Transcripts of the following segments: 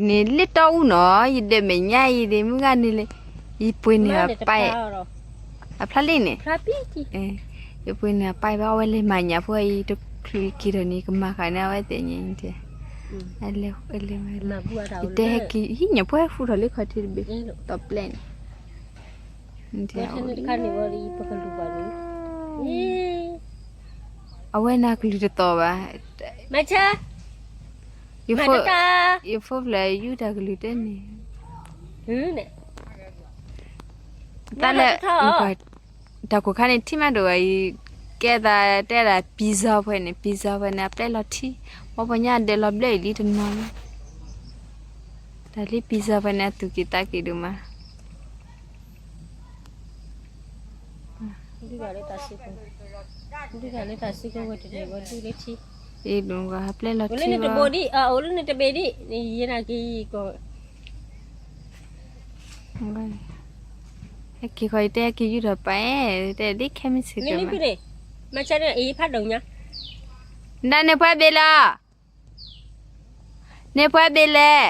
န့ၣ်လၢတီအူနီၤ ယဒၢးမဲာ်ညါအံၤဒ်မုၢ်ဂၤန့ၣ်လၢ ယပှ့ၤန့ၢ်အပၢ်, အဖျါလံန့ၣ်, ယပှ့ၤန့ၢ်အပၢ်ဘၣ် အဝဲလဲၤမၤညၣ်ဖိအံၤ တချုးက့ၤထီၣ်န့ၣ် ကမၤဃာ်န့ၢ်အဝဲသ့ၣ်ညါ, ယတဲဟဲက့ၤ ယဟံးညၣ်ဖိဟဲဃုထီၣ်လၢခီၣ်ထံးတဘ့ၣ်, တီပျဲၢ်န့ၣ် အဝဲန့ၣ်ကလုၢ်တသီၣ်ဘၣ်, ယဖိဖျဲးယူၢ်တၢ်ကလုၢ်တန့ၣ်, တၢ်လၢ တၢ်ကိၢ်ခါန့ၣ် ထံၣ်မးဒိၣ်ဝဲအံၤ, ကဲသးတဲဒၣ် pizza ဖဲန့ၣ် pizza ဖဲန့ၣ် အပျဲၢ်လီၤထံ, ပှၤပှၤညါဒဲးလီၤဘျၢၣ်အံၤလံတနီၤလံ, တၢ်လံ pizza ဖဲန့ၣ် အသူၣ်က့ၤသးက့ၤဒိၣ်မး ဒုၣ်တၢ်လၢတၢ်စုကဝဲၤတန့ၣ်ဝဲဒုၣ်လၢထံ, အံၤဒိၣ်ဂီၤ အပျဲၢ်လီၤထံဘၣ်, အိၣ်လၢန့ၣ်တဘ့ၣ်ဒံး နယဲနာ်က့ၤကီး, ဟဲက့ၤဃီၤ ယတဲဟဲက့ၤယူၢ်ထီၣ်ပၢ်အဲၣ် တဲဒ်ခဲမုၢ်ဆ့ၣ်ကမး, မၤဆါန့ၣ် အံၤဖးဒိၣ်ညါ, နဒၣ်န့ၣ်ပှဲၤဘ့ၣ်လီၤ န့ၣ်ပှဲၤဘ့ၣ်လဲၣ်,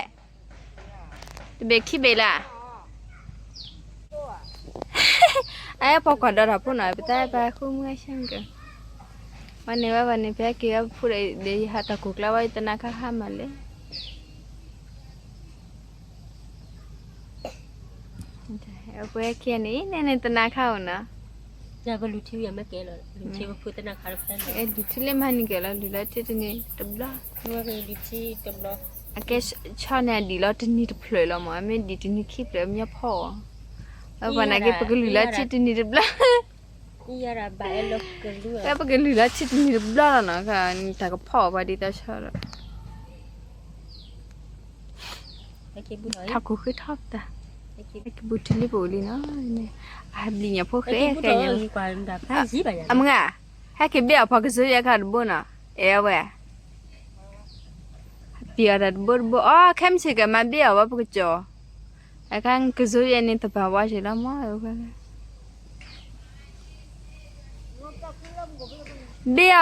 တဘ့ၣ်ခံဘ့ၣ်လၢ်, အအဲၣ်ပှၤကွၢ်ဒီးတၢ်ဖိနီၤ ပတၢ်အဲၣ်ပှၤဃုမုၢ်ဆၢက, ဝဲန့ၣ်ဝဲဝဲန့ၣ် ဖဲက့ၤဝဲပဖူဒီး ယဟးတၢ်ကိၢ်ကျါဝဲ ယတနၤခါဟါမးလဲၣ်, ပဝဲခံဂၤန့ၣ် အံၤန့ၣ်န့ၣ် တနၤခါအိၣ်နီၤ, လူၤထံမးနံၤကဲလီၤ လူၤလီၤထံတနံၤတဘျီ, အကဲဆီန့ၣ် အဒံးလီၤတနံၤတဖျၢၣ်လီၤမး အမ့ၢ်ဒံးတနံၤခံဖျၢၣ် မညီဖီၣ်အီၤ, အပှၤနာ်က့ ပကလူၤလီၤထံတနံၤတဘျီ, ပကလူၤလီၤထံတနံၤတဘျီလီၤနီၤ တၢ်ကဖီၣ်အီၤပှၤဒ်သိးဆီဒီး ထးခိၣ်ဃ့ထီၣ်ပတၢ်, ဟဲက့ၤဘူးထံလံပအိၣ်လံနီၤ, အဟဲဘျံးညၣ်ဖိဃဲဃဲညါ, အမုၢ်ဂၤ, ဟဲက့ၤဘ့ၣ်အီၤပှၤကစိယဲခါတဘိနီၤ, အဲၣ်ဝဲ, ပျံၤအီၤတၢ်တဘိတဘိ, အီ ခဲမုၢ်ဆ့ၣ်ကမၤဘ့ၣ်အီၤဝဲပကစီၤ, အခါကစိယဲန့ၣ် တပာ်ဝါစ့ၢ်လီၤမး ဘ့ၣ်အီၤ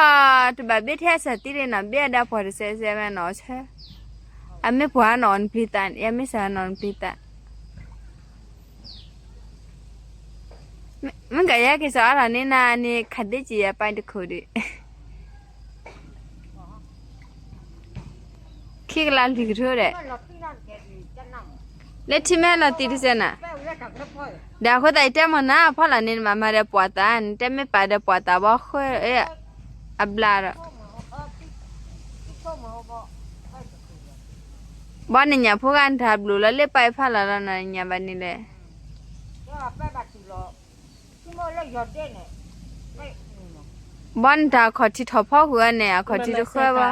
တဘၣ်ဘ့ၣ်ထဲစၢ်သံန့ၣ်နီၤ ဘ့ၣ်အီၤဒီးပှၤတစဲးစဲးဝဲနီၤဆၢ, အမ့ၢ်ပှၤနီၤနပျံၤသး ယမ့ၢ်စၢ်နီၤနပျံၤသး, မ့ၢ်ကယဲက့ၤစးအါထီၣ်န့ၢ်နၤန့ၣ် ခးဒ့ကံယပၢ်တခိၣ်ဒီး ခံကလးလွံၢ်ကထိဒီး လၢထံမဲလီၤတံၢ်တစဲးနၤ, ဒီးအဃိသတးယတဲမ့ၢ်နၤ ဖီလာ်န့ၣ် နဘၣ်မၤဒီးပှာ်သး နတဲမ့ၢ်ပာ်ဒီးပှာ်သးဘီဃၢ အဘျါဒီး ဘီနညၣ်ဖိဂၤနတၢ်ဘျုးလီၤလၢပာ်ဖးလီၤလီၤနညၣ်ဘၣ်န့ၣ်လဲၣ်, ဘီနတၢ်အခီၣ်ထံးထီၣ်ဖီဃုာ်အီၤန့ၣ် အခီၣ်ထံးတဃၢဘီ,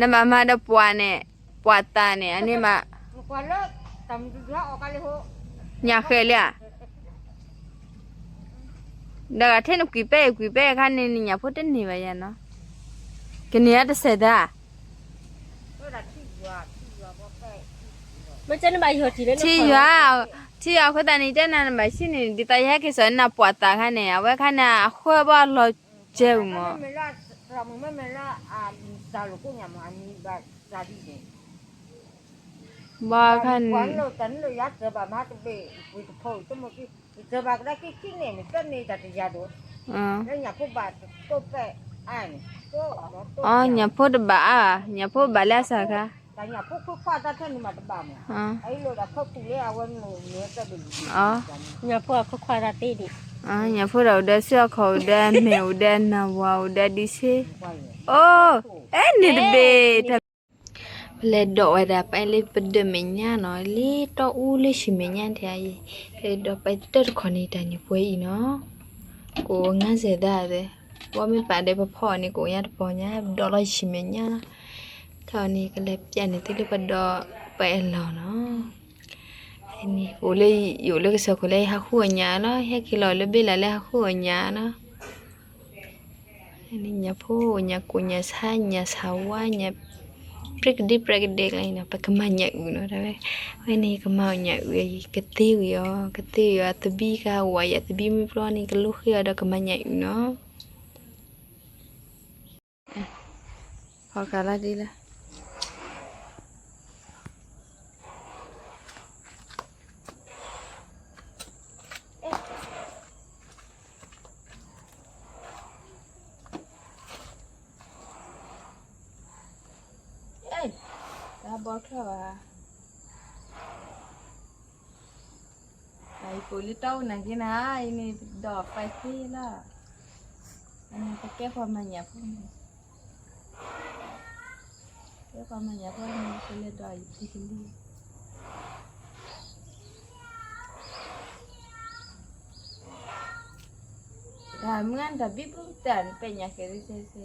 နဘၣ်မၤဒီးပှာ်န့ၣ်, ပှာ်သးန့ၣ် အန့ၣ်မး, ညၣ်ဃဲၤလံဧါ, ဒီးဂၤထဲနကွံာ်ပဲအကွံာ်ပဲအခါန့ၣ် နညၣ်ဖိတန့ၢ်ဘၣ်ယၤနီၤ, ကန့ၢ်အတစဲးတၢ် ထံယွၤ, ထံယွၤအဃိသတးန့ၣ် တဲနၤနဘၣ်ဆံးန့ၣ် ဒ်သိးယဟဲက့ၤစးနၤပှာ်သးခါန့ၣ် အဝဲခါန့ၣ် အဃၢဘီလီၤကဲဝံၤမး, ဘီခါန့ၣ် အီ ညၣ်ဖိတဘၣ်အါ, ညၣ်ဖိဘၣ်လၢအစှၤခါ, ညၣ်ဖိဒီးအိၣ်ဒီးဆူအခီၣ် အိၣ်ဒီးအမဲာ်အိၣ်ဒီးနၢ်ဝါအိၣ်ဒီးဒံးဆ့, အိၣ်, အဲန့ၣ်တဘ့ၣ် ပလဲၤဒိးဝဲဒၣ်ပလၢပဒၢးမဲာ်ညါနီၤ, လၢတီအူလၢဟံၣ်မဲာ်ညါဒ်အံၤ, ပလဲၤဒိးပတၢၢ်တခီန့ၣ် တၢ်န့ၣ်ပှဲၤအံၤနီၤ, ကိးငါးစဲးဒၣ်သ့, ဘီမ့ၢ်ပာ်ဒီးပဖီၣ်အီၤန့ၣ် ကိးညါတပီၤညါ, ဒိးလီၤဟံၣ်မဲာ်ညါလီၤ, ခါအီၤန့ၣ် ကလဲၤပျၢ်န့ၣ်သုလၢပဒီးပအဲၣ်လီၤနီၤ, အိၣ်လၢ ယအိၣ်လၢကစၢၢ်ခိၣ်လၢဟးဃုအီၣ်ညၣ်လီၤ, ဟဲက့ၤလီၤလၢဘ့ၣ်လၢ်လၢဟးဃုအီၣ်ညၣ်လီၤ ညၣ်ဖိအိၣ်ညၣ်ကိၢ်ညၣ်ဆါညၣ်ဆၣ်ဝါညၣ် ပြဲကဒ့ပြဲကဒဲကလၢနီၤ, ပကမၤညၣ်အုၣ်နီၤ, တၢ်ဝဲ, ဝဲန့ၣ်ကမၤအီၣ်ညၣ်အုၣ်အံၤ ကသ့ဝံၤအီၤ ကသ့ဝံၤအီၤသဘံၣ်ကဝၤအံၤ အသဘံၣ်မုၢ်ပျီန့ၣ် ကလိဃ့အီၤဒီးကမၤညၣ်အုၣ်နီၤ ဖီကလါဒ်လဲၣ်, တၢ်ဘီချၢၣ်ဘၣ်, အံၤပိာ်လၢတီအိၣ်နာ်က့နၤ, အံၤန့ၣ်ဒီးပာ်သ့လီၤ, အန့ၣ်ပကဲပှၤမၤညၣ်ဖိန့ၣ်, ကဲပှၤမၤညၣ်ဖိန့ၣ် ပလဲၤဒီးယတံၤကလံၤ တၢ်မုၢ်ဂၢ်တၢ်ဘံဘူတၢ်န့ၣ် ပဲာ်ညါကဲၤရံစဲစဲ,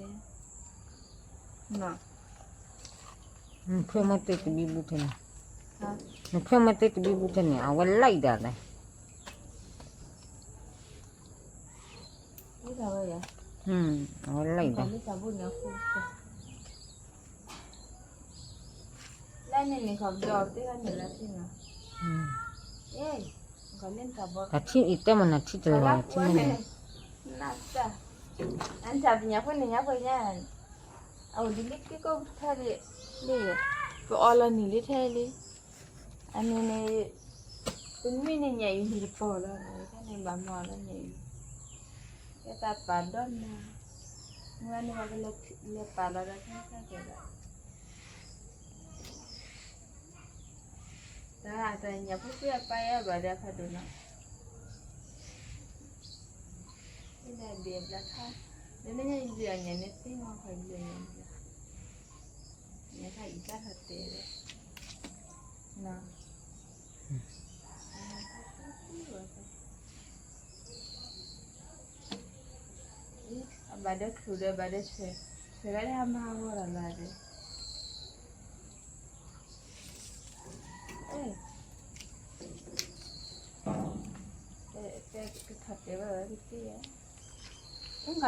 နဖျၢၣ်မ့ၢ်သ့တဘံဘူထဲန့ၣ်, နဖျၢၣ်မ့ၢ်သ့တဘံဘူထဲန့ၣ် အဝဲလၢဒၣ်လဲၣ်, အဝဲလၢဒၣ် လၢန့ၣ်န့ၣ် ခီပဒီတ့ၢ်န့ၣ်လၢထံၣ်နီၤ, အထံၣ်အံၤတဲမ့ၢ်နၤထံၣ်တလီၤထံၣ်န့ၣ်, နတၢ်, အတၢ်ပညၣ်ဖိန့ၣ်ညါဖိညါ, အအိၣ်ဒ်လံက့ကိးဖးဒံး, လံ, ပအီလီၤနံၤလံထဲလံ, အန့ၣ်န့ၣ်, ပမ့ၢ်န့ၣ်ညၣ်အံၤန့ၣ်တပီၤလီၤ, တၢ်န့ၣ်ဘၣ်မၤလီၤညၣ်အံၤ, ကဲတၢ်ပာ်ဒီးနၤ, မ့ၢ်န့ၣ်ဘၣ်ကလဲၤပာ်လီၤဒီးတၢ်ကဲဒီး တၢ်ညၣ်ဖိသ့အပာ်ယၤဘၣ်ဒီးဖးဒိၣ်နီၤ, လၢဘ့ၣ်အဘျါခါ, လၢညါယဘျုးအညၣ်န့ၣ်သ့မီၤ ခီယဘျုးအညၣ်ဘျါ, ညါခါအံၤတၢ်ထီၣ်တဲာ်ဒီး, အဘၣ်ဒီးချုးဒီးဘၣ်ဒီးဆဲး, ဆဲးဒၣ်လၢအမၤဂီၢ်ဒီးလီၤဒီး ကထီၣ်တဲာ်ဘၣ်ဝဲကသ့ဧါ, မ့ၢ်ခီလၢအ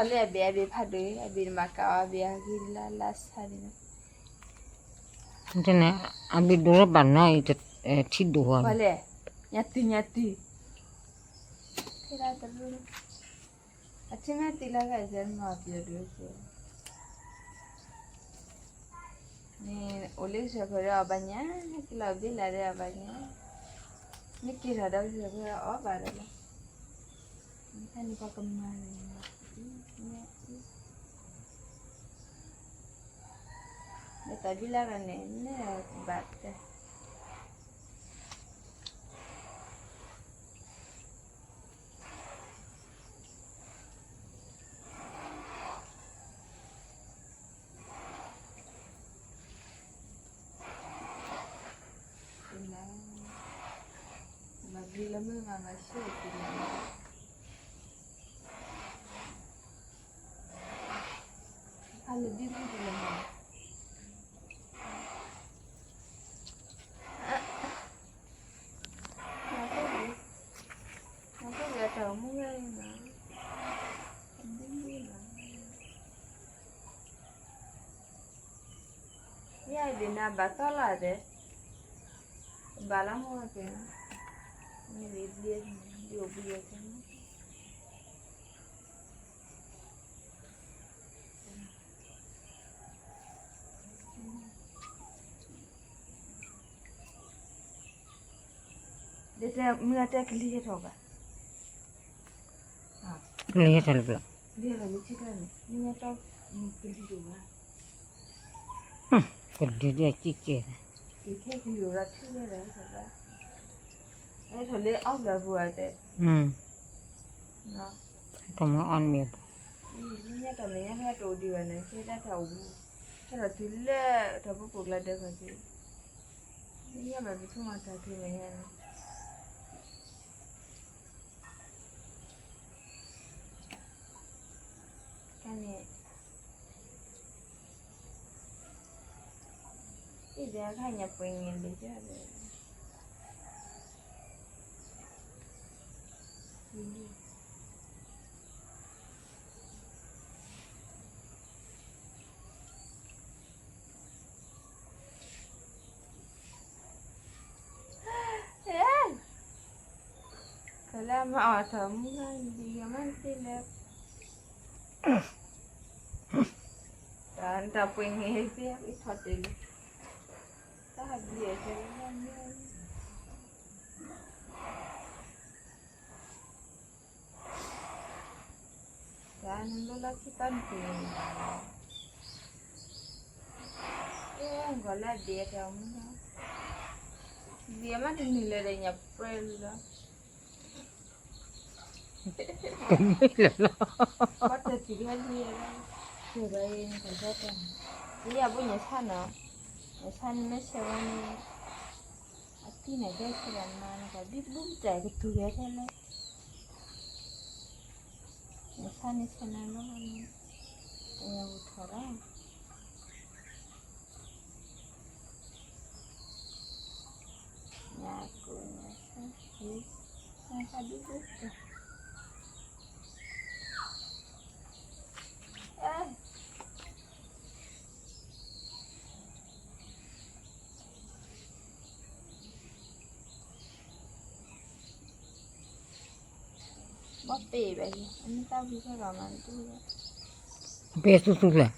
ဘ့ၣ်အဘ့ၣ်ဖးဒိၣ်, အဘ့ၣ်နမၤကးအီၤအဘ့ၣ်အဂ့ၤလၢလၢဆါန့ၣ်, အဘ့ၣ်ဒိၣ်လၢဘၣ်နီၤအံၤ, ထံဒိၣ်ဝဲလဲၣ်, ညါတံၤညါတံၤ, ဖဲဒၣ်တရူး အထံမ့ၢ်သံလၢဂၤစဲမၤပျီဒိၣ်စဲ, န့ၣ်အိၣ်လၢကစၢၢ်ခိၣ်ဒီးအီၤဘၣ်ညါ, ကလီၤဘ့လးဒီးအီၤဘၣ်ညါ, မ့ၢ်က့ၤထီၣ်ဒီးကစၢၢ်ခိၣ်ဒီးအီၤဘၣ်ဒီးလီၤ, မ့ၢ်ခါန့ၣ်ပှၤကမၤန့ၣ်, လၢတၢ်ဘံလၢဂၤန့ၣ် နဲၣ်ဘၣ်တဲ ယဘ့ၣ်နၤဘၣ်သီလီၤတဲ, ဘၣ်လီၤမ့ၢ်ဝဲကဲ, မ့ၢ်လံဘျ့, ယအိၣ်ဘှံးယဲၢ်ကဲ, ဒ်တဲမုၢ်အတဲကလံၤဟဲထီၣ်ဘၣ်, ကလံၤဟဲထီၣ်လၢပျၢ်, ကလံၤဟဲထီၣ်လၢပျၢ်, ကလံၤဒိၣ်ဘၣ်, ကလံၤဒိၣ်ကဲကဲ, ကလံၤဒိၣ်ဘၣ်, ဟဲထီၣ်လၢအီၣ်ဘျၢပူၤအတဲ, တမ့ၢ်အီၣ်မ့ၢ် မ့ၢ်ညါတၢ်မဲာ်ညါဟဲတအိၣ်ဒံးဘၣ်န့ၣ် ကဲဒၣ်တၢ်အိၣ်မူ, ဟဲထီၣ်တုၤလၢတၢ်ဖိပိာ်ကျါဒဲးခီက့ၤ, မ့ၢ်ညါဘၣ်ပထူၣ်မၤတၢ်က့ၤမဲာ်ညါန့ၣ်, တၢ်န့ၣ် အံၤဒီးအခါညါပှ့ၤငဲၤလံာ်ကဒီး ကလၢမၤအီၣ်ထီၣ်မူဂၤဒံးဂၤမးတ့ၢ်လၢ တၢ်ပှ့ၤန့ၣ်သ့အထီၣ်တ့ၢ်လံ, တၢ်ဟးဘျုးအကဲလၢမ့ၢ် တၢ်နလိလၢခံသီနတ့ၢ်လံ, ဂီၤလၢဒဲးတၢ်မူလီၤ, ဒဲးမးတနုာ်လၢၤဒီးညၣ်ပြဲလီၤ, တမ့ၢ်လၢၤလီၤ, ဘီတၢ်တုၤလၢလံ, တုၤလၢနကဒၢတၢ်, ယဘိညၣ်ဆၣ်နီၤ, ညၣ်ဆၣ်န့ၣ်မ့ၢ်ဆဲးဝဲန့ၣ်, အသံန့ၣ်ဒဲးဆဲးဒီးမၤနကဒုးဘုတၢ်ကတုၤလၢထဲလဲၣ်, ညၣ်ဆၣ်န့ၣ်ဆဲးနၤလီၤ, ညၣ်ဝူၤထီၣ်လီၤ. ဘီပ့ၢ်ဘၣ်, အမ့ၢ်တၢ်ဝံၤခဲလီၤမး, ပ့ၢ်သူသူလဲၣ်.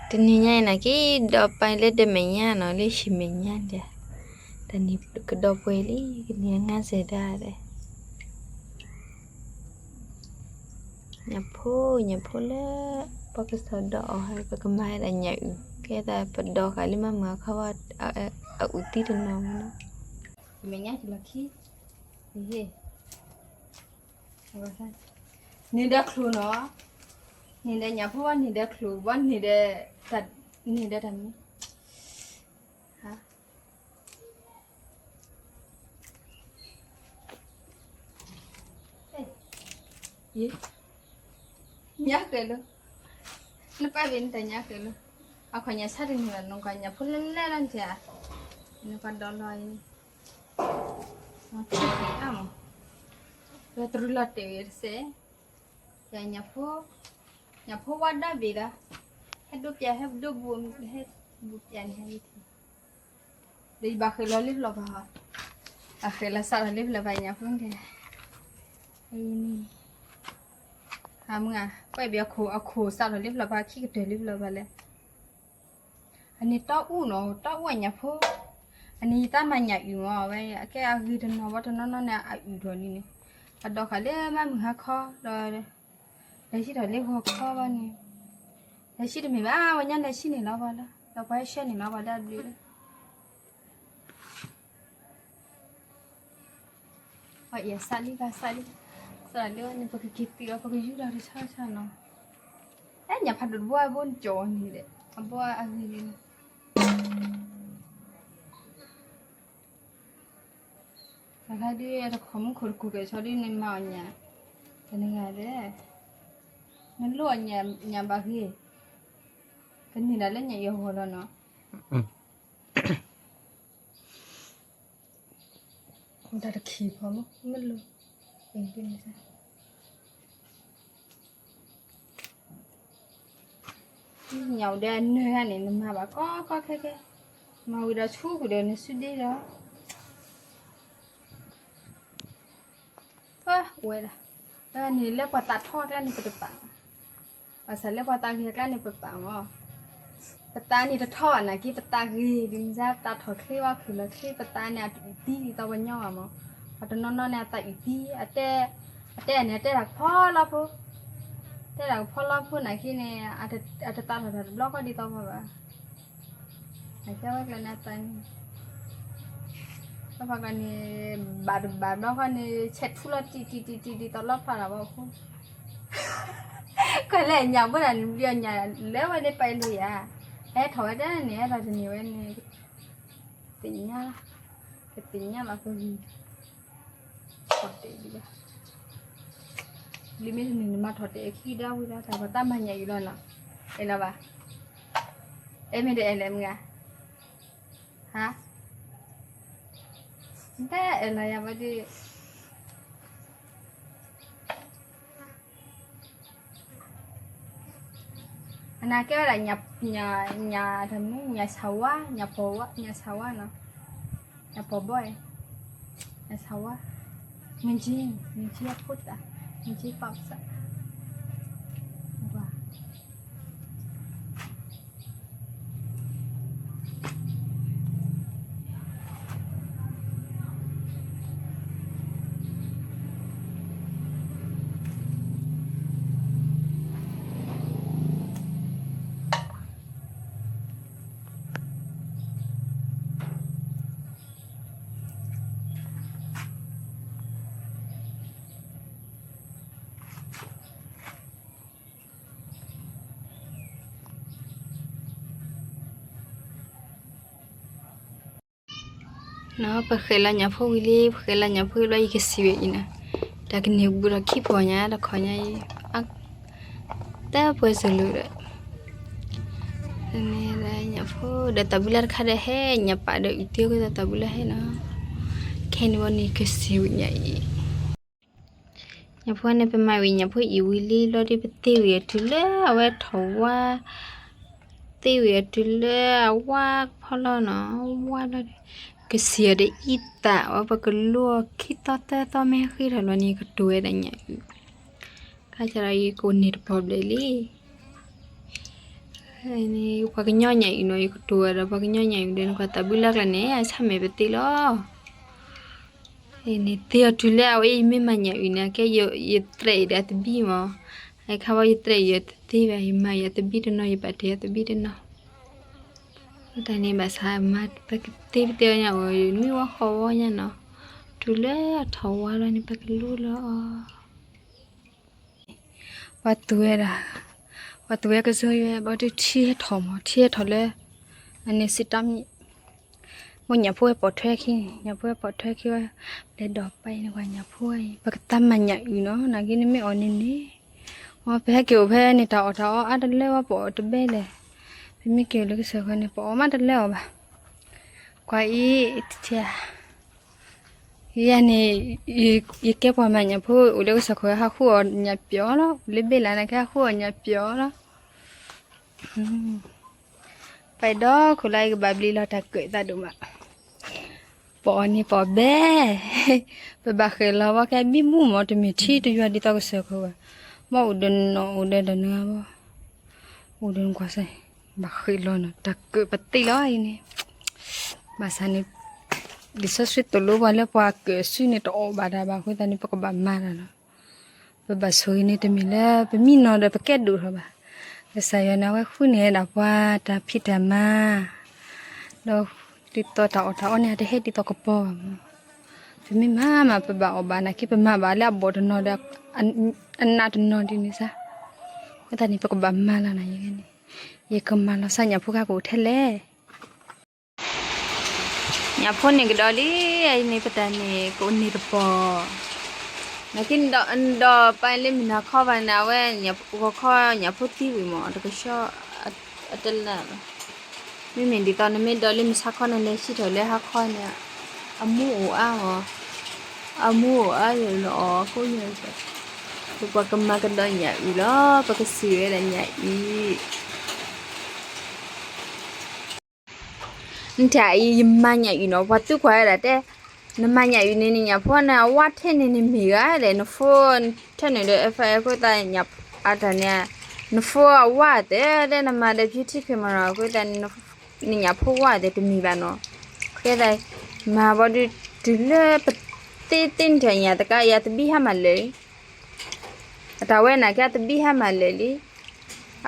တနံၤညါအံၤန့ၣ် က့ၤဒီးပာ်လၢတမဲာ်ညါနီၤ, လၢဟံၣ်မဲာ်ညါဒၣ်, တနံၤကဒီးပှဲၤလံ, ကနံၤအငါစဲၤဒၣ်ဒီး, ညၣ်ဖိ, ညၣ်ဖိလၢ ပကစီၤဒီးအီၤ, ပကမၤဝဲဒၣ်ညၣ်အုၣ်, ကဲသးပဒီဃာ်လၢမၤမုာ်အခီဘၣ်, အအုၣ်သံတနီၤမးနီၤ, မဲာ်ညါကလီၢ်ခံ, ဟ့ၣ် န့ၢ်ဒီးချိၣ်နီၤ, န့ၢ်ဒီးညၣ်ဖိဘၣ်, န့ၢ်ဒီးချိၣ်ဘၣ်, န့ၢ်ဒီးတၢ်မနုၤ, ညါဃဲၤလၢ, နပၢ်ဘ့ၣ်နတၢ်ညါဃဲၤလၢ, အခီၣ်ညၣ်ဆၣ်တန့ၢ်ဘၣ်, နကွၢ်ညၣ်ဖိလဲၣ်လဲၣ်လီၤနတဲ, နကွၢ်ဒီးလီၤအံၤ, ထံၣ်အါမး, ဝဲတရူးလီၤတဲာ်ဝဲတစဲး, ယညၣ်ဖိ, ညၣ်ဖိဝါဒၣ်ဘ့ၣ်ဒီး, ဟဲဒိပျး ဟဲဒိဘူး, ဟဲဘူးပျးန့ၣ်ဟဲ, ဒီးယဘၣ်ဃဲၤလီၤလၢပျီၢ်ဘၣ်, အဃဲၤလီၤစးထီၣ်လၢပျီၢ်ဘၣ်ညၣ်ဖိန့ၣ်, အမုၢ်ဧါ, ပှဲၢ်ဘ့ၣ်အခိၣ် အခိၣ်စးထီၣ်လၢပျီၢ်ဘၣ်, ခံကတၢၢ်လၢပျီၢ်ဘၣ်လဲၣ်. အန့ၣ်တီအူၣ်နီၤ, တီအူၣ်အညၣ်ဖိ, အန့ၣ်ယတၢ်မၤညၣ်အုၣ်မး, ဝဲအကဲအဂ့ၤတနီၤဘၣ်, တနီၤနီၤန့ၣ် အအုၣ်ထီၣ်လံန့ၣ်, အဒီးဃာ်လၢမၤမုာ်ဟါခီဒီး, လဲၤဆံထီၣ်လၢဂီၤခီဘၣ်န့ၣ်, လဲၤဆံတမ့ၢ်ဘၣ်, ဝဲညါလဲၤဆံန့ၣ်လီၤဘၣ်လၢ, ဒီးပှၤဟဲဆှၢန့ၣ်လီၤဘၣ်ဒၣ်ဘျုးလၢ ပှၤအံၤအစးလံဘၣ်စးလံ, စးလံဝဲန့ၣ် ပကက့ၤသံလီၤ, ပကယူၢ်လီၤတဆီဆီနီၤ, အဲ ညၣ်ဖးဒိၣ်တဘိအဘိနကၠီၤန့ၣ်ဒီး အဘိအဂ့ၤန့ၣ်, တၢ်ခါဒ်တခီမူခိၣ်တကိၢ်ကဲၤဆီဒ်န့ၣ်မၤအီၣ်ညၣ်, တနဂၤဒီး, နလိၣ်အညၣ်ဘၣ်ဂ့ၤ, ကန့ၢ်ဒၣ်လၢညၣ်အံၤအဂီၢ်လီၤနီၤ. တၢ်တခံးဖီမ့ၢ်မ့ၢ်လိၤ, ညၣ်အိၣ်ဒီးအနၢဂၤန့ၣ် နမၤဘၣ်ကီကီခဲခဲ, မၤဝံၤဒီးဆူဃုာ်ဒီးနစုဒ့ဒီး, ပဝဲဒၣ်, န့ၣ်လၢပှၤသးထီၣ်အကျါန့ၣ်ပတပာ် ဘၣ်ဆၣ်လၢပှၤသးဂ့ၤအကျါန့ၣ်ပပာ်မး, ပသးန့ၣ်တထီၣ်ဘၣ်နာ်က့ ပသးဂ့ၤဒ်မ့ၢ်စ့ၢ် ပသးထီၣ်ချ့ဘၣ်ခုၣ်လီၤချ့ ပသးန့ၣ်အအုၣ်သံဒ်သိးပှၤညီဘၣ်မး, ပှၤတနီၤနီၤန့ၣ် အသးအုၣ်သံ, အတဲ, အတဲန့ၣ်အတဲတၢ်ကဖီလီဖိ, တဲတၢ်ကဖီလီဖိနာ်က့န့ၣ်, အတသးထီၣ်တၢ်တဘျီဃီဒ်သိးပှၤဘၣ် အကဲဝဲကျဲန့ၣ်အသးန့ၣ်, လီၤဖးကျါန့ၣ်, ဘၣ်တဘၣ်ဘျီဃီန့ၣ် ဆဲးထူလီၤတံၢ်တံၢ်တံၢ်တံၢ်ဒ်သိးလီဖျးတၢ်ဘၣ်အဃိ, ကွၢ်လၢညၣ်ဘိဒၣ်န့ၣ် ဘျီညၣ်လၢဝဲန့ၣ်ပာ်လံဧါ, ဟဲထီၣ်ဝဲဒၣ်န့ၣ် ဟဲထီၣ်တန့ၢ်ဝဲန့ၣ်, သ့ၣ်ညါ, ကသ့ၣ်ညါလီၤပဂံၢ် ထီၣ်တဲာ်ဒံးဘၣ်, လံမ့ၢ်တနံၤနမၤထီၣ်တဲာ်ခံဒီဝံၤဒီး တၢ်ပှၤတၢ်မၤညၣ်အံၤလီၤနီၤ, အဲၣ်လီၤဘၣ်, အဲၣ်မ့ၢ်တအဲၣ်လဲၣ်မုၢ်ဂၤ, ဟါ, တအဲၣ်လီၤယၤဘၣ်ဒီး အနၢ်ကဲဝဲဒၣ် ညၣ်, ညၣ်တမူ, ညၣ်ဆၣ်ဝါ, ညၣ်ပီၤဝါ, ညၣ်ဆၣ်ဝါနီၤ, ညၣ်ပီၤဘီ, ညၣ်ဆၣ်ဝါ, ငက့, ငက့အဖိသၣ်, ငက့ပီၤသၣ်, ဝါ ပဃဲၤလီၤညၣ်ဖိဝံၤလံ, ပဃဲၤလီၤညၣ်ဖိဘျီ ယကစံးဝဲအံၤနီၤ, တၢ်ကန့ၢ်ဘူးဒီးခံဖီညါ တခီညါအံၤ, တၢ်ပှဲၤစၢၤလိာ်ဒီး, ညၣ်ဖိဒီးတၢ်ဘုလၢ်တခါဒီးဟဲ, ညၣ်ပာ်ဒီးအုၣ်တ့ၢ်က့ၤတၢ်ဘုလၢ်ဟဲနီၤ, ခဲန့ၣ်ဘီန့ၣ်ကစံးဝဲညၣ်အံၤ ညၣ်ဖိန့ၣ် ပမၤဝံၤညၣ်ဖိအံၤဝံၤလံဘျီဒီး ပသ့ဝံၤအတုၤလၢအဝဲထီၣ်ဝါ, သ့ဝံၤအတုၤလၢအဝါဖီလီၤနီၤ, ဝါဘျီဒီး ကစံးအီၤဒီးအံသၣ်ဝဲ ပကလိၣ်အီၤခံသီသၢသီမ့ၢ်ဟဲဃ့ထီၣ်လီၤန့ၣ် ကတိၤဝဲဒၣ်ညၣ်အုၣ်, ခါဆၢဒီးယကအိၣ်န့ၢ်တပီၢ်ဘျဲၣ်လံ ပှၤကညီညၣ်အုၣ်နီၤ, ယကတိၤဝဲဒီးပှၤကညီညၣ်အုၣ်ဒီး နကွၢ်တၢ်ဘုလၢ်ကျါန့ၣ် အဆၣ်မဲာ်ပသ့လီၤ. န့ၣ်သ့အီၤတုၤလၢအဝဲအံၤမ့ၢ်မၤညၣ်အုၣ်န့ၣ် ကဲယသရဲးအံၤဒီးအသဘံၣ်မး, အခါဝဲယသရဲးအံၤတသ့ဘၣ်, ယမၤအံၤအသဘံၣ်တနီၤ, ယပာ်တ့ၢ်အသဘံၣ်တနီၤ, တၢ်န့ၣ်ဘၣ်ဆၣ်မၤပကသ့ပသ့အီၤညါ အီၤမ့ၢ်ဝဲဃီဝဲညါနီၤ, တုၤလၢအထီၣ်ဝါလီၤန့ၣ် ပကလိၣ်လီၤအီၤ ပှၤသူဝဲဒၣ်, ပှၤသူဝဲကစီဝဲဘျီဒုးထံဟဲထီၣ်မး, ထံဟဲထီၣ်လၢ အန့ၣ်စံးတၢ်မံၤ, မ့ၢ်ညၣ်ဖိဝဲပိာ်ထွဲခံန့ၣ်, ညၣ်ဖိဝဲပိာ်ထွဲခံဝဲ, လဲၤဒီးပာ်အံၤန့ၣ် ပှၤညၣ်ဖိဝဲအံၤ ပကသးမၤညၣ်အုၣ်နီၤ, နာ်က့န့ၣ်မ့ၢ်အီၤန့ၣ်န့ၣ်, အပဟဲက့ၤအိၣ်ဖဲန့ၣ် တၢ်အီၣ်တၢ်အီအါတလၢဝဲ ပအီၣ်တဘဲလဲၣ်, ပမ့ၢ်က့ၤအိၣ်လၢကစၢၢ်ဃီန့ၣ် ပအီၣ်မးတလၢအီၤဘၣ်, ကွၢ်အံၤ ယၤန့ၣ် ယကဲပှၤမၤညၣ်ဖိ အိၣ်လၢကစၢၢ်ခိၣ် ဟးဃုအီၣ်ညၣ်ပျီလီၤ, အိၣ်လၢဘ့ၣ်လးန့ၣ် ကဟးဃုအီၣ်ညၣ်ပျီလီၤ, ပဒီခိၣ်လၢယကဘၣ်ဘျံးလီၤတၢ်ကၢၣ်သးဒိၣ်မး, ပအီၣ်န့ၣ်ပအီၣ်ဘဲ, ပဘၣ်ဃဲၤလီၤဝဲကဲဘံဘူမး တမ့ၢ်ထံတယွၤဒ်သိးကစၢၢ်ခိၣ်ဘၣ်, မ့ၢ်အိၣ်ဒီးနီၢ်အိၣ်ဒီးတနါဘၣ်, အိၣ်ဒီးနကွၢ်စ့ၢ်, ဘၣ်ဃဲၤလီၤနီၤ တၢ်ကၢၣ်ပသ့လီၤအံၤန့ၣ် ဘၣ်ဆၣ်န့ၣ် လံာ်စီဆှံသိၣ်လိပှၤလၢပှၤကၢၣ်စုန့ၣ် တအီၣ်ဘၣ်တၢ်ဘၣ်အဃိသတးန့ၣ် ပကဘၣ်မၤတၢ်လီၤ. ပဘၣ်ဆိၣ်ဂ့ၤန့ၣ် တမ့ၢ်လၢပမံနီၤဒီးပကဲဒိၣ်ထီၣ်ဘၣ်. ကစၢ်ယွၤန့ၣ် အဝဲဃုန့ၢ်ဝဲဒၣ်ပှၤတၢ်ဖံးတၢ်မၤ ဒီးဒ်သိးတၢ်အီၣ်တၢ်အီန့ၣ် အတဟဲဒ်သိးကပီၤဘၣ်မး. ပမ့ၢ်မၤမး ပဘၣ်အီၣ်ဘၣ်နာ်က့ ပမၤဘၣ်လၢအဘီၣ်တနီၤဒီး အနးတနီၤဒ်န့ၣ်စ့ၢ်. အဃိသတးန့ၣ် ပကဘၣ်မၤလီၤနၤ ယဲန့ၣ် ယကမၤလီၤစ့ၢ် ညၣ်ဖိခါကအိၣ်ထဲလဲၣ်. ညၣ်ဖိန့ၣ်ကဒီးလံ, အံၤန့ၣ်ပတၢ်န့ၣ် ကအိၣ်န့ၢ်တပီၢ်. နာ်က့ နဒီးပာ်လၢမုၢ်နၤခီဘၣ်န့ၣ် အဝဲဂီၤခီညၣ်ဖိသံဝံၤမး တကဆှီ အတလၢာ်ဘၣ်. မ့မ့ၢ်ဒ်သိးနမ့ၢ်ဒီးလၢမုၢ်ဆါခီန့ၣ် လဲၤဆံထီၣ်လၢဟါခီန့ၣ် အမူအိၣ်အါမး, အမူအိၣ်အါယလီၤအီၤအဃိန့ၣ် ပပှၤကမၤကဒီးညၣ်အုၣ်လီၤ, ပကစံၣ်ဝဲဒၣ်ညၣ်အုၣ် နထံၣ်အံၤ ယမၤညၣ်အုၣ်နီၤ, ပှၤသုကွၢ်ဝဲဒၣ်တဲ, နမၤညၣ်အုၣ်န့ၣ် နညၣ်ဖိန့ၣ် အဝါထဲန့ၣ်န့ၣ်မ့ၢ်ဂၤလဲၣ်, နဖိထဲန့ၣ်ဒီး အဲၣ်ဖဲအဃိသတး အတၢ်န့ၣ်, နဖိအဝါသ့ၣ်, တဲနမၤဒီး beauty cream မးနီၤ အဃိသတး နညၣ်ဖိဝါသ့ၣ်တမ့ၢ်ဘၣ်နီၤ. ကဲသး မၤဘီဒုး တုၤလၢပသ့သ့နထံၣ်ညၣ်တကး ယၤတဘံၣ်ဟဲမၤလၢာ်လံ အတၢ်ဝဲနာ်က့ အတဘံၣ်ဟဲမၤလၢာ်လံ.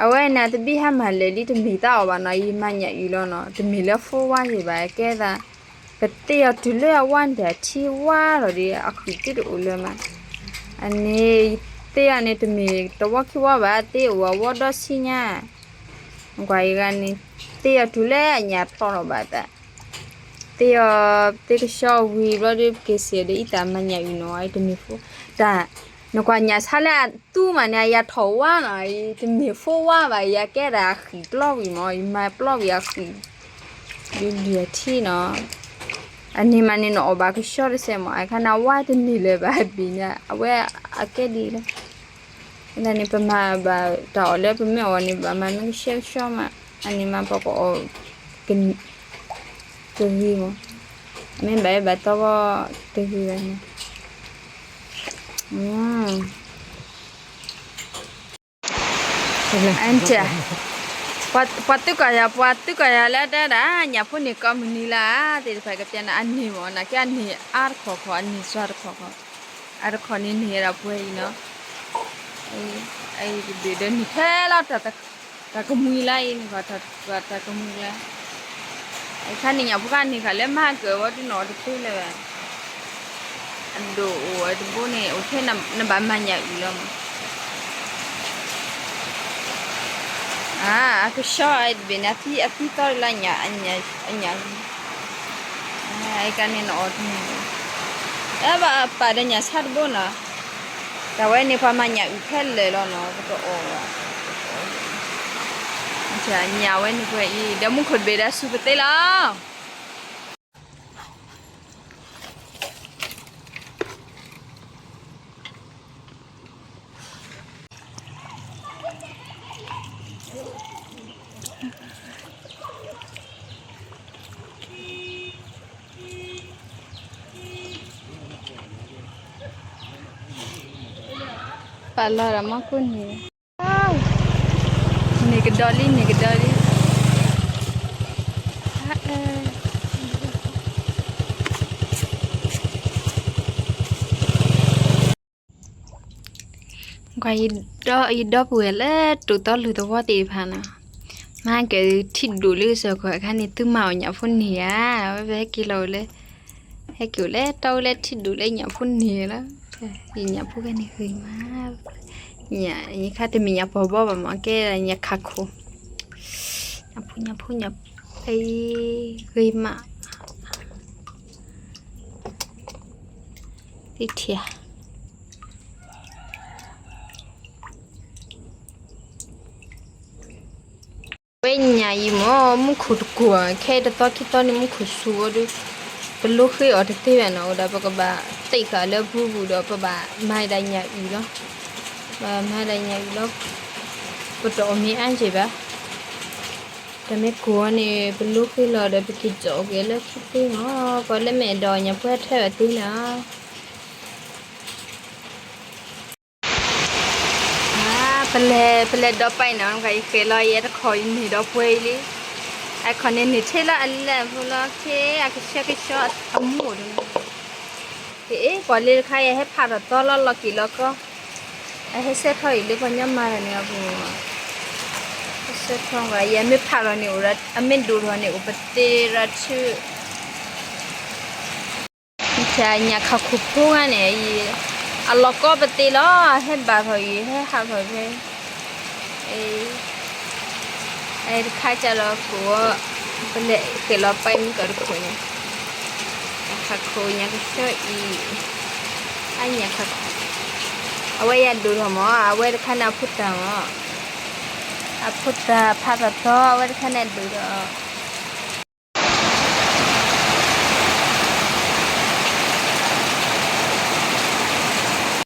အဝဲန့ၣ် အတဘံၣ်ဟဲမၤလၢာ်လံ တမ့ၢ်တၢ်အီၣ်ဘၣ်နီၤ, ယမၤညၣ်အုၣ်လီၤနီၤ, တမ့ၢ်လၢဖိဝါယံၤဘၣ်, ကဲသး ပသ့အီၤတုၤလၢအဝါန့ၣ် အထံဝါလီၤဒီး အဃံၣ်သ့တအိၣ်လၢၤမး. အန့ၣ် သ့အီၤန့ၣ် တမ့ၢ်တဝီခံဝီဘၣ်, သ့အိၣ်အဝီဒီဆံညါ ကွၢ်အံၤဂၤန့ၣ် သ့အီၤတုၤလၢအညၣ်ဖျီထီၣ်ဘၣ်သး, သ့အီၤ သ့ကဆှီဝံၤဘျီဒီး ပက့ၤစံၣ်ဒီးအံသၣ်မၤညၣ်အုၣ်နီၤ, အံၤတမ့ၢ်ဖိ, တၢ် နကွၢ်ညၣ်ဆါလၢအသူမးန့ၣ် အယၤထီၣ်ဝါနီၤ, အံၤတမ့ၢ်ဖိဝါဘၣ်, ယၤကဲဒၣ်အဃံၣ်ပျီဝံၤမး, ယမၤပျီဝံၤအဃံၣ် ဒုးဒုးအထံနီၤ. အန့ၣ်မးန့ၣ် နအီၣ်ဘၣ်ကဆှီတစဲးမး, အခါန့ၣ် အဝါတန့ၢ်လၢၤဘၣ်ဘ့ၣ်န့ၣ် အဝဲအကဲဒ်လဲၣ်. အဃိသတးန့ၣ် ပမၤဘၣ်တၢ်အီၣ်လၢပမ့ၢ်အီၣ်န့ၣ် ဘၣ်မၤမ့ၢ်ကဆှဲကဆှီမး, အန့ၣ်မးပကအီၣ် တဂ့ၤမး, မ့ၢ်ဘၣ်အၢဘၣ်သီဂီၢ်တဂ့ၤဘၣ်န့ၣ်, အ ပှၤသုးကီၢ်ယၤ ပှၤသုးကီၢ်ယၤလၢတဲဒၣ် ညၣ်ဖိန့ၣ်ကိးမုၢ်နံၤလၢ် သ့ၣ်တဖၣ်ကပျဲနၤ အန့ၣ်မး နာ်က့အန့ၣ်အါတခီခီ အန့ၣ်စွါတခီခီ, အတခီန့ၣ်န့ၣ်ဒီးပှဲၤအံၤနီၤ, အံၤတဘ့ၣ်ဒီးန့ၣ်ထဲလီၤ တၢ်ကမှံၤလၢအံၤန့ၣ် တၢ်ကမှံၤလၢ အခါန့ၣ် ညၣ်ဖိခါန့ၣ် ဃးလၢမၤကၢၤဝဲဒုးနီၣ်တသ့လၢၤဘၣ်, အဒိၣ်အိၣ်ဝဲတဘိန့ၣ် အိၣ်ထဲနဘၣ်မၤညၣ်အုၣ်လီၤမး, အကဆှီအတဘ့ၣ်န့ၣ် အသံသီလၢညၣ်, အညၣ် အကါန့ၣ်နအီၣ်တန့ၢ်ဘၣ်, အဲၣ်ဘၣ်ပာ်ဒီးညၣ်ဆၣ်တဘိနီၤ, တၢ်ဝဲန့ၣ်ပှၤမၤညၣ်အုၣ်ခဲလၢာ်လီၤနီၤ, ပတအီၣ်ဘၣ်, ညၣ်ဝဲန့ၣ်ပှဲၤအံၤ ဒီးမူခိၣ်တဘ့ၣ်ဒီးစူၤပသ့လီၤ. ပာ်လီၤဒီးမီၢ်ကိၢ်န့ၣ်, န့ၢ်ကဒီးလံ န့ၢ်ကဒီးလံ. ကွၢ် ယဒီပုၢ်ဝဲၢ်လၢတိာ်သီလိာ်သဝီသ့ၣ်တဖၣ်နီၤ, မၤကဲထံၣ်ဒိၣ်လၢကစၢၢ်ခီၣ်အခါန့ၣ် သုမၤအီၣ်ညၣ်ဖိန့ၢ်ဧါ, အဝဲဖဲဟဲက့ၤလီၤလၢ, ဟဲက့ၤအိၣ်လၢတၢ်အိၣ်လၢထံၣ်ဒိၣ်လၢညၣ်ဖိန့ၢ်လီၤ. ယညၣ်ဖိဖဲန့ၣ်ဂ့ၤမး, ယခါတမ့ၢ်ညၣ်ပီၢ်ဘီဘၣ်မး ကဲညၣ်ခးခိၣ်, ညၣ်ဖိ ညၣ်ဖိ ညၣ်ဖိ, ဂ့ၤမး, သ့ထံၣ် ဝဲညၣ်အံၤမ့ၢ် မူခိၣ်တကိၢ်, ခဲအံၤတသီခံသီန့ၣ် မူခိၣ်စူၤဝဲဒီး, ပလိဃ့အီၤတသ့ဘၣ်နီၤ, အိၣ်ဒီးပကဘၣ်တ့ၢ်ဃာ်လၢအပူၤပူၤဒီး ပဘၣ်မၤဒၣ်ညၣ်အုၣ်လီၤ, ပဘၣ်မၤဒၣ်ညၣ်အုၣ်လီၤ, ပတအီၣ်မ့ၢ်အါက့ၤဘၣ်, တၢ်မ့ၢ်ကိၢ်အီၤန့ၣ် ပလိဃ့လီၤဒီး ပက့ၤကၠီၣ်က့ၤလၢခံသ့မး, ပှၤလၢမ့ၢ်အဲၣ်ဒိးအီၣ်ညၣ်ဖိဟဲထၢၣ်အီၤသ့နီၤ. ပလဲၤ ပလဲၤဒီးပာ်နီၤ, ယဃဲၤလီၤယဲတခီ ယန့ၢ်ဒီးပှဲၤအံၤလံ, အခီၣ်န့ၣ်န့ၢ်ထဲလၢအလဲၢ်ဖိလီၤ, ခဲအကဆှဲကဆှီအမူအိၣ်တနီၤ, က့ၤအ့ၣ် ပှၤလၢတခါ ယဟဲဖးထီၣ်သီလီၤ လီၤက့ၤလီၤကီ, အဟဲဆှၢထီၣ်အံၤလၢပှၤညီမၤတၢ်န့ၣ်အပူၤ, ဟဲဆှၢထီၣ် ယမ့ၢ်ဖးထီၣ်န့ၣ်အိၣ်, အမ့ၢ်ဒိၣ်ထီၣ်န့ၣ်အိၣ်ပသ့ရၤဆူ ညၣ်ခးခိၣ်ဖိဂၤန့ၣ်အံၤ, အလီၤကီပသ့လီၤ, ဟဲဘၣ်ထီၣ်အံၤ ဟဲဟးထီၣ်ဖဲ, အတခါကၢ်လီၤခိၣ်, ပလဲၤဃဲၤလီၤပာ်မုၢ်ကီၢ်တခိၣ်န့ၣ်, ညၣ်ခးခိၣ် ညၣ်ကဆှီအံၤ, အညၣ်ခးခိၣ်, အဝဲယၤဒိၣ်ထီၣ်မး, အဝဲတခါန့ၣ်အဖိတၢ်မး, အဖိတၢ်ဖးထီၣ်သီ အဝဲတခါန့ၣ်ဒိၣ်ထီၣ်